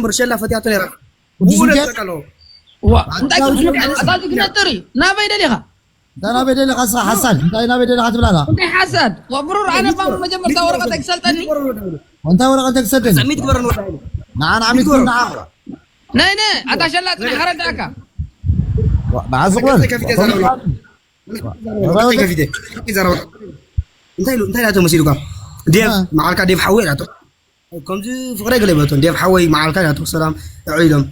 እምበር ሸላ ፈትያቶ ነይራ። ብኡ ነጠቀሎ። ዋ እንታይ ክትብል ኣታ ዝግነጥር እዩ ናበይ ደሊኻ? እንታይ ናበይ ደሊኻ ስኻ ሓሳድ እንታይ ናበይ ደሊኻ ትብላላ? እንታይ ሓሳድ ወብሩር ኣነ እባ መጀመርታ ወረቐት ኣይክሰልጠኒ። እንታይ ወረቐት ኣይክሰልጠኒ? ሰሚት ግበረን ወዳ። ንዓና ዓሚትኩም ንዓ ናይ ነ ኣታ ሸላጥ ናይ ሓረዳእካ። ንዓ ዝቕበል ከፊተ ዘረብሎ። ከፊተ ከፊተ ዘረብሎ። እንታይ ኢሉ እንታይ ናቶ መሲሉካ? ዴቭ መዓልካ ዴቭ ሓወይ ናቶ። ከምዚ ፍቕረይ ገለ ይበልቶ ዴቭ ሓወይ መዓልካ ናቶ ሰላም እዒሎም።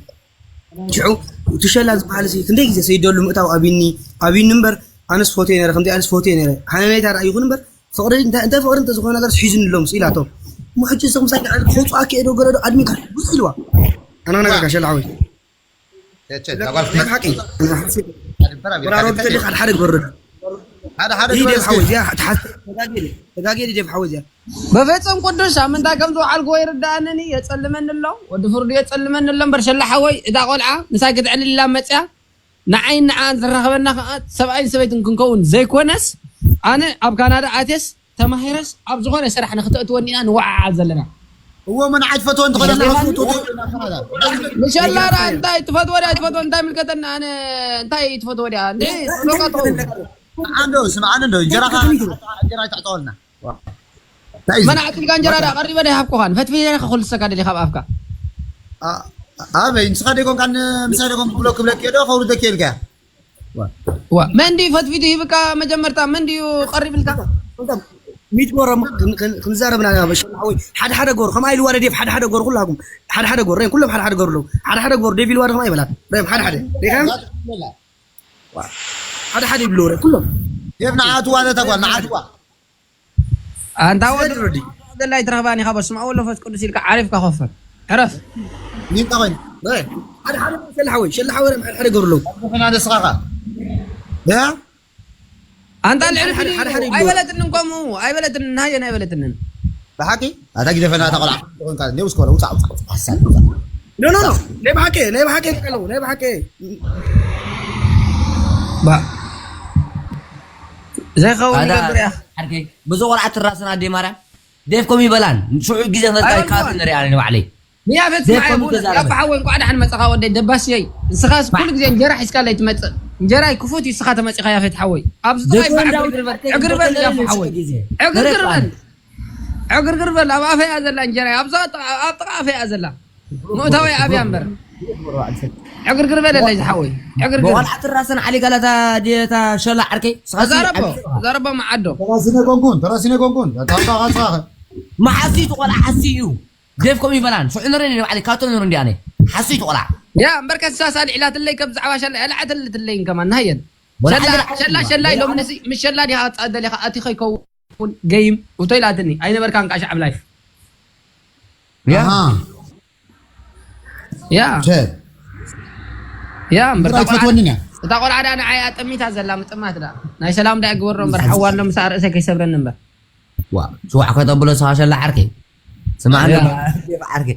ሽዑ እቲ ሸላ ዝበሃል ሲ ክንደይ ግዜ ሰይደሉ ምእታው ኣቢኒ ኣቢኒ እምበር ኣነስ ፎቶ ነረ ከምዚ ኣነስ ፎቶ ነረ ሃነነይታ ራእይ ይኹን እምበር ፍቕሪ እንታይ እንታይ ፍቕሪ እንተዝኾነ ነገር ሒዙኒ ኣሎ ምስ ኢላቶ። እሞ ሕጂ እዞም ሳይ ክኸውፅኣኪ እየ ዶ ገለ ዶ ኣድሚካ ብዙሕ ኢልዋ። ኣናናጋጋ ሸላ ሓወይ። ሓቂ ወራሮ ብተሊኽ ሓደ ሓደ ግበሩ። ሓደ ሓደ ይህ ግበሩ ዴቭ ሓወይ እስኪ። እዚኣ ተሓስ ተጋጌ ተጋጌ ዴቭ ሓወይ እዚኣ። በፈጸም ቅዱስ ኣብ ምንታይ ከም ዝወዓልኩዎ ይርድኣንን እዩ የጸልመኒ ኣሎ። ወዲ ፍርዱ የጸልመኒ ኣሎ እምበር ሸላ ሓወይ እታ ቆልዓ ምሳይ ክትዕልል ኢላ መጽያ ንዓይን ንዓን ዘራኽበና ከኣ ሰብኣይን ሰበይትን ክንከውን ዘይኮነስ ኣነ ኣብ ካናዳ ኣትየስ ተማሂረስ ኣብ ዝኾነ ስራሕ ንክተእትወኒ ኢና ንወዓዓል ዘለና። እዎ መን ዓይትፈትወን ትኾነ ምሸላ ዳ እንታይ ትፈትወ ድያ ትፈትወ እንታይ ምልከተና ኣነ እንታይ ትፈትወ ድያ እንዴ ሎቃ ትኸውን ስምዓን ዶ ስምዓን ዶ እንጀራኻ እንጀራ ይተዕጠወልና መን ኣዕጢልካ እንጀራ ዳ ቀሪበ ዳ ይሃብኩኻን ፈትፊ ዳ ከኹልሰካ ደሊ ካብ ኣፍካ ኣበይ ንስኻ ደይኮንካ ምሳይ ደይኮን ክብሎ ክብለክ ዶ ከውርደክ ኢልካ ዋ መን ድዩ ፈትፊቱ ሂብካ መጀመርታ መን ድዩ ቀሪብልካ ሚት ጎሮ ክንዛረብና ሸሓወይ ሓደ ሓደ ጎሩ ከም ኣይልዋ ደዴፍ ሓደ ሓደ ጎሩ ኩላኩም ሓደ ሓደ ጎሩ ሬም ኩሎም ሓደ ሓደ ጎሩ ኣለዉ ሓደ ሓደ ጎሩ ደቢልዋ ድኹም ኣይበላት ሬም ሓደ ሓደ ሪኻም ሓደ ሓደ ይብልዎ ሬም ኩሎም ዴፍ ንዓትዋ ነተጓል ንዓትዋ ኣንታ ወዲ ዘላ ይትረኽባኒ ካብ ስማ ወሎ ፈስ ቅዱስ ኢልካ ዓሪፍካ ኮፈር ዕረፍ ሚንታ ኮይኑ ሓደ ሓደ ሸላ ሓወይ ሸላ ሓወይ ሓደ ሓደ ገብርሎ ኮና ደስኻኻ ያ ኣንታ ልዕሊ ሓደ ሓደ ይብሉ። ኣይበለትንን ከምኡ ኣይበለትንን ናየን ኣይበለትንን ብሓቂ ኣታ ግደፈና እታ ቆልዓ ኮንካ እንዴ ውስኮረ ውፃ ውፃ ውፃ ሓሳብ ውፃ ኖ ኖ ኖ ናይ ብሓቂ ናይ ብሓቂ ቀለው ናይ ብሓቂ ባ ዘይኸውን ይገብር እያ ብዙ ቆልዓ ትራስና ኣዴ ማርያም ዴፍኮም ይበላን ሽዑ ግዜ ፈጣሪ ካት ንሪኣ ንባዕለይ ንያፈት ስማዕ ቡን ያፍ ሓወይ እንኳዕ ዳሕን መፀኻ ወደይ ደባስየይ ንስኻስ ኩሉ ግዜ እንጀራ ሒዝካለይ ትመፅእ እንጀራ ክፉት እዩ ንስኻ ተመፂኻ ያፈት ሓወይ ኣብዚ ጥራይ በዓል ዕግር በል ያፍ ሓወይ ዕግር በል ዕግርግር በል ኣብ ኣፈያ ዘላ እንጀራ ኣብዛ ኣብ ጥቃ ኣፈያ ዘላ ምእታወይ ኣብያ እምበር ዕግርግር በለለይ ዝሓወይ ዕግርግር ቆልዓ ትራሰን ዓሊ ጋላታ ዲታ ሸላ ዓርከይ ተዛረቦ ተዛረቦ መዓዶ ተራሲነ ኮንኩን ተራሲነ ኮንኩን ታምጣ ካጻኸ መሓሲቱ ቆልዓ ሓሲ እዩ ዴፍኮም ይበላን ሽዑ ንርኢ ንባዕለይ ካቶ ነሩ እንዲ ኣነ ሓሲቱ ቆልዓ ያ እምበርከ ንሳ ሳልዒላትለይ ከም ብዛዕባ ሸላ ያልዓተልትለይን ከማን ናሃየን ሸላ ሸላ ሸላ ኢሎም ንሲ ምስ ሸላ ዲኻ ትፃወት ደሊኻ ኣቲ ከይከውን ገይም ውቶ ኢላትኒ ኣይነበርካን ከዓ ሻዕብ ላይፍ ያ ያ ሸ ያ እምበር እታ ቆልዓ- ኣይትፈትወንን እያ እታ ቆልዓ ዳ ንዓይ ኣጠሚታ ዘላ ምጥማት ዳ ናይ ሰላም ዳ ግበሮ እምበር ሓዋሎ ምሳ ርእሰ ከይሰብረኒ እምበር ዋ ሽዋዕ ከተብሎ ስኻ ሸላ ዓርከይ ስማዕ ዓርከይ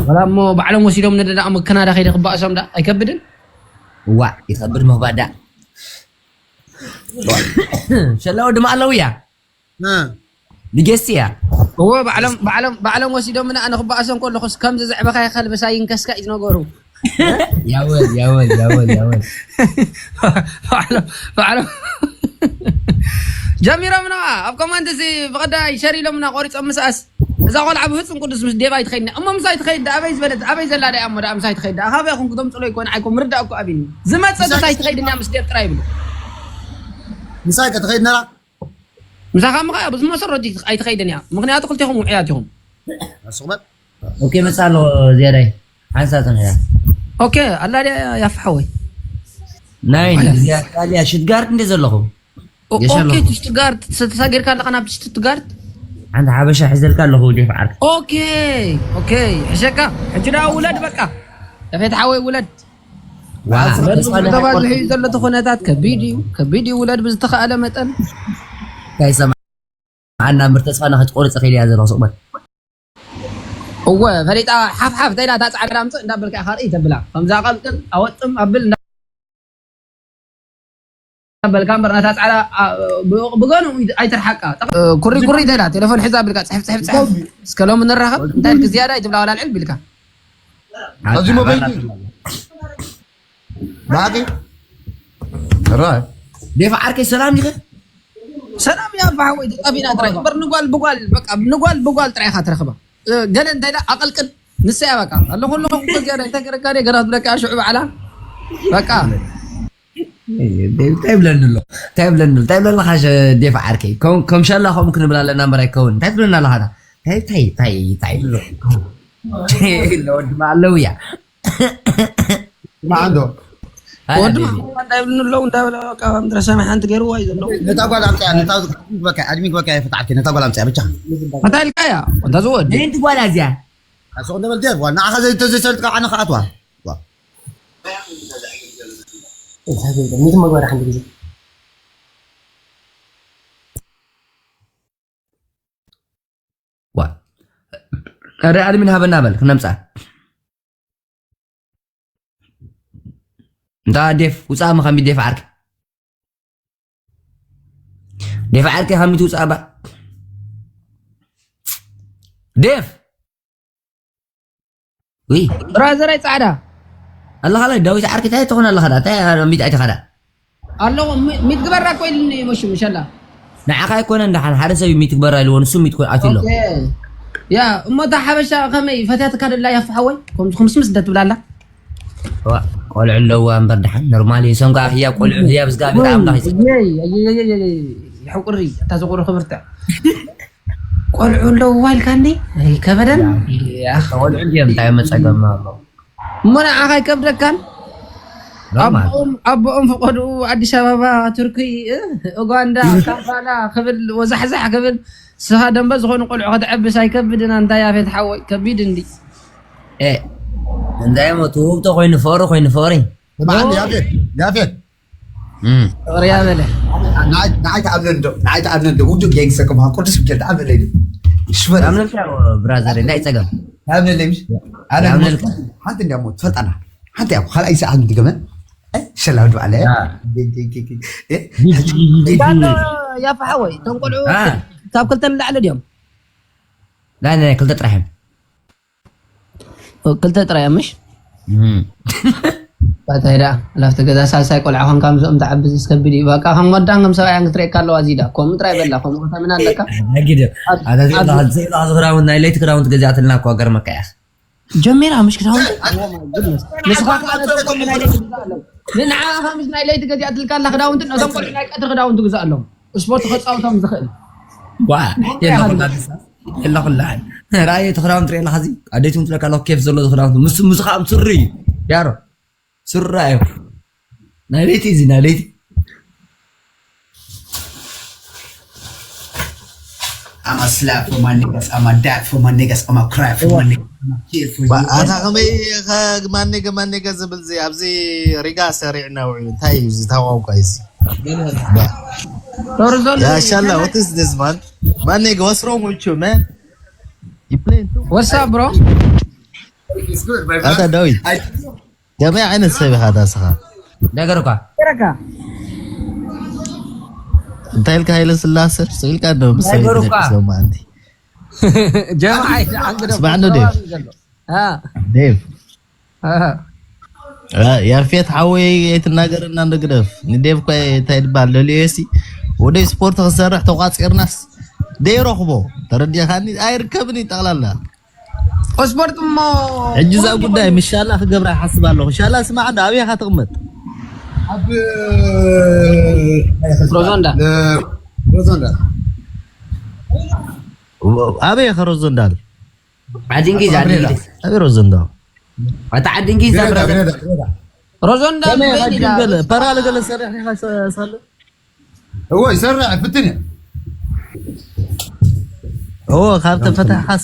ወላ እሞ ባዕሎም ወሲዶም ንደዳ መከና ዳ ከይደ ክባእሶም ዳ ኣይከብድን ዋ ይኸብድ ምህባዳ ሸላ ወዲ ማእለው እያ ንጌስቲ እያ እወ ባዕሎም ባዕሎም ባዕሎም ወሲዶምና ኣነ ክባእሶም ከለኹስ ከምዚ ዘዕበኻዮ ከልበሳ ይንከስካ እዩ ዝነገሩ ያወል ያወል ያወል ያወል ባዕሎም ባዕሎም ጀሚሮምና ኣብ ኮማንድ እዚ ብቐዳይ ሸር ኢሎምና ቆሪፆም ምስኣስ እዛ ቆልዓ ብፍፁም ቅዱስ ምስ ዴብ ኣይትኸይድና እሞ ምሳይ ትኸይድ ኣበይ ዝበለት ኣበይ ዘላ ዳ እሞ ዳ ምሳይ ትኸይድ ዳ ካበይ ኹም ክተምፅሎ ይኮን ዓይኮ ምርዳእ እኮ ኣቢኒ ዝመፀ ምሳይ ትኸይድና ምስ ዴብ ጥራይ ይብሉ ምሳይ ከተኸይድና ምሳኻ ምኻ ብዙ መሰረት ኣይትኸይድን እያ ምክንያቱ ክልቴኹም ውዕያት ኢኹም ኣስቕበል ኦኬ መጽእ ኣለኹ ዝያዳይ ሓንሳብ ጸንሕያ ኦኬ ኣላ ድያ ያፍሓወይ ናይ ዚያዳልያ ሽትጋርት እንደ ዘለኹ ኦኬ ትሽትጋርት ተሳጊርካ ኣለኻ ናብ ትሽትጋርት ሓንቲ ሓበሻ ሒዘልካ ኣለኹ ዴፍ ዓርክ ኦኬ ኦኬ ሕሸካ ሕጂ ዳ ውለድ በቃ ተፌት ሓወይ ውለድ ተባዝሒ ዘለቲ ኩነታት ከቢድ እዩ ከቢድ እዩ ውለድ ብዝተኸኣለ መጠን እንታይ ሰማ ኣና ምር ተስፋ ናኸትቆርፅ ኸይልያ ዘለኹ ስቕመት እወ ፈሊጣ ሓፍሓፍ ተይላ እታ ፃዕዳ ምፅእ እንዳበልካ ኢኻ ርኢ ተብላ ከምዛ ቀልቅል ኣወጥም ኣብል እንዳበልካ እምበር ነታ ፃዕዳ ብገኑ ኣይትርሓቃ ኩሪ ኩሪ ተይላ ቴሌፎን ሕዛ ብልካ ፅሕፍ ፅሕፍ ፅሕፍ እስከ ሎሚ ንራኸብ እንታይ ኢልክ ዝያዳ ይትብላ ዋላ ልዕል ቢልካ ኣብዚ ሞባይል እዩ። ብሓቂ? ራይ። ዴፍ ዓርከይ ሰላም ዲኸ? ሰላም እያ ኣባ ሓወይ፣ ተጣቢና ጥራይ እምበር ንጓል ብጓል፣ በቃ ንጓል ብጓል ጥራይ ኢኻ ትረኽባ። እ፣ ገለ እንታይ ዳ ኣቐልቅል ንሳ እያ በቃ። ኣለኹ ኣለኹ እኮ እዚኣ እንታይ ገረካ ደይ ገራት ብለካ ሽዑ ባዕላ። በቃ። እንታይ ይብለኒ ኣሎ? እንታይ ይብለኒ ኣሎ? እንታይ ይብለኒ ኣለኻ ሸ-፣ ዴፍ ዓርከይ? ከም፣ ከም ሸላ ከምኡ ክንብል ኣለና እምበር ኣይከውን። እንታይ ትብለና ኣለኻ ዳ? እንታይ፣ እንታይ፣ እንታይ፣ እንታይ? ወዲ ኣለውያ። ስማዕ እንዶ። ሃላ ወዲ ቤቢ። ማማ እንታይ ይብልኒ ኣለዉ እንዳበለ በቃ ምድረ ሰማይ ሓንቲ ገይርዋ እዩ ዘሎ። ነታ ጓል ኣምፅያ፣ ነታ ኣድሚት በቃ፣ ኣድሚት በቃ ይፈትሓልኪ፣ ነታ ጓል ኣምፅያ ብቻ። እንታይ ኢልካያ? እንታ ዝወዲ። ነይ እንቲ ጓል ኣዝያ። ኣስቕ እንደ በል ዴቭ፣ ዋ፣ ንዓኻ ዘይ-፣ ተዘይሰልጥካ ዓነ ክኣትዋ። ዋ። ዋ። ኣረ ኣድሚን ሃበና በል፣ ክነምፃ። እንታ ዴፍ፣ ውፃእ መኸሚ ዴፍ ዓርኪ። ዴፍ ዓርኪ ከሚት ውፃእ ባ። ዴፍ። ውይ። ብራዘረይ ፃዕዳ። ኣለኻ ላይ ዳዊት ዓርኪ እንታይ ትኾን ኣለኻ ዳ? እንታይ ሚት ኣይትኻ ዳ? ኣለኹ፣ ሚ-፣ ሚት ግበራ እኮ ኢሉኒ መሹ፣ ምሸላ። ንዓኻ ኣይኮነን ደሓን፣ ሓደ ሰብ እዩ ሚት ግበራ ኢልዎ፣ ንሱ ሚት ኮ-፣ ኣትዩ ኣሎ። ኦኬ። ያ፣ እሞ እታ ሓበሻ ከመይ ፈትያትካ ደላ ያፍ ሓወይ? ከምዚ ክምስምስ እንደ ትብላ ኣላ? ዋ፣ ቆልዑ ኣለዋ እምበር ደሓን፣ ኖርማል እዩ። ንሶም ከኣ ህያብ ቆልዑ፣ ህያብ እግዚኣብሔር ኣምላኽ ይጸ-፣ የይ፣ የይ፣ የይ፣ የይ፣ የይ፣ የሕቁሪ፣ እታ ዝቑሪ ክብርታ። ቆልዑ ኣለዋ ኢልካኒ? ኣይከበደን? ያ። ቆልዑ እንድዮም፣ እንታይ መጸገም ኣሎ? እሞ ንዓኻ ኣይከብደካን? ኖርማል። ኣቦኦም፣ ኣቦኦም ፈቐድኡ ኣዲስ ኣበባ፣ ቱርኪ፣ እ፣ ኡጋንዳ፣ ካምፓላ ክብል ወዛሕዛሕ ክብል፣ ስኻ ደንበ ዝኾኑ ቆልዑ ከተዕብስ ኣይከብድን ኣንታ ያፌት ሓወይ፣ ከቢድ እንዲ። ኤ፣ እንታይ እሞ ትውብቶ ኮይኑ ፍቕሪ ኮይኑ ፍቕሪ። ስምዓኒ ያፌት፣ ያፌት። እም። ፍቕሪ ያበለ። ንዓይ፣ ንዓይ ተኣምነኒ ዶ? ንዓይ ተኣምነኒ ዶ? ውዱእ ጌንግስተር ከማን ቅዱስ ሚካኤል ተኣምነለይ ዶ? ሽመል። ተኣምነልካ ብራዘር፣ እንታይ ጸገም? ተኣምነለይ ምሽ? ኣነ ተኣምነልካ። ሓንቲ እንዲያ እሞ ትፈልጣና። ሓንቲ እያ፣ ካልኣይ ሰዓት ምድገመ። እ፣ ሸላው ዶ ኣለ? ያ። እ? እንዳሎ ያፋ ሓወይ፣ እቶም ቆልዑ አ። ካብ ክልተ ንላዕሊ ድዮም? ናይ፣ ናይ፣ ክልተ ጥራሕ እዮም። ክልተ ጥራይ እያ፣ ምሽ? እም። ባታይ ደኣ፣ ላፍቲ ገዛ ሳልሳይ ቆልዓ ኾንካ ምስኦም ትዓብስ ከቢድ እዩ። በቃ፣ ከም ወዳን ከም ሰብኣያን ክትርእየካ ኣለዋ፣ እዚ ደኣ። ከምኡ ጥራይ በላ፣ ከምኡ ከተምን ኣለካ። ኣጊደ፣ ኣብ-፣ ኣታ ኣብ-፣ ዘይላ፣ ዘይላ ክዳውንት፣ ናይ ለይቲ ክዳውንት ገዚኣትልና እኮ፣ ገርመካ እያ። ጀሚራ፣ ምሽ ክዳውንት? Oh my goodness። ንስኻ ከኣ ነቶም ቆልዑ ናይ ለይቲ ግዛኣሎም። ንዓኻ ምሽ ናይ ለይቲ ገዚኣትልካ ኣላ ክዳውንትን፣ ነቶም ቆልዑ ናይ ቀትሪ ክዳውንት ግዛኣሎም። ስፖርት ከጻውቶም ዝኽእል። ዋ፣ የለኹላን። የለኹላን። ራእየ እቲ ክዳውንቲ ርኤ ኣለኻ፣ እዚ ኣደይቱ ትብለካ ኣለኹ፣ ኬፍ ዘለዎ ክዳውንቲ። ምስ፣ ምስ ኸኣ ሱሪ እዩ። ያሮ። ሱሪ ራእዮ። ናይ ለይቲ እዚ፣ ናይ ለይቲ። I'm a slap for my niggas, I'm a dad for my niggas, I'm a cry for my niggas, I'm a kill for you. ኣታ ከመይ ኢኻ ማኔገ፣ ማኔገ ዝብል እዚ ኣብዚ ሪጋ ሰሪዕና ውዒሉ? እንታይ እዩ እዚ ታቋቋ እዚ? ያ ሻላ፣ what is this, man? ማኔገ፣ what's wrong with you, man? You playing too What's up, bro? ኣታ ዳዊት፣ ከመይ ዓይነት ሰብ ኢኻ ኣታ ስኻ? ነገርኳ። ገረካ። እንታይ ኢልካ? ሃይለ ስላሰ ስኢልካ ዶ? ምስ ሰበይቲ ነገርኳ። ደቂሶም ኣንቲ። ጀማዓ፣ ስማዕ እንዶ ዴቭ። አ። ዴቭ። አ። አ፣ ያፌት ሓወይ ኣይትናገረና እንዶ ግደፍ። ንዴቭ እኮ እንታይ ይባል ደልዮ ሲ ወደ ስፖርት ክሰርሕ ተቋጺርናስ ደይረኽቦ። ተረዲኻኒ? ኣይርከብን እዩ ጠቕላላ። ስፖርት እሞ ሕጂ እዛ ጉዳይ ምስ ሻላ ክገብራ ይሓስብ ኣለኹ። ሻላ ስማዕ እንዶ ኣበይ ኢኻ ትቕመጥ? ኣብ ሮዞንዳ። ሮዞንዳ። ኣበይ ኢኻ ሮዞንዳ? ዓዲ እንግሊዝ፣ ዓዲ እንግሊዝ። ኣበይ ሮዞንዳ? ኣታ ዓዲ እንግሊዝ፣ ግሬዳ፣ ብራዘር። ግሬዳ፣ ግሬዳ። ሮዞንዳ ከመይ በይን ኢኻ ኢላ። ገለ፣ ፓራል ገለ ሰሪሕ ኢኻ ሰ-፣ ሳለ? እዎ፣ ይሰርሕ፣ ፍትን እየ። እዎ፣ ካብ ተፈታሕካ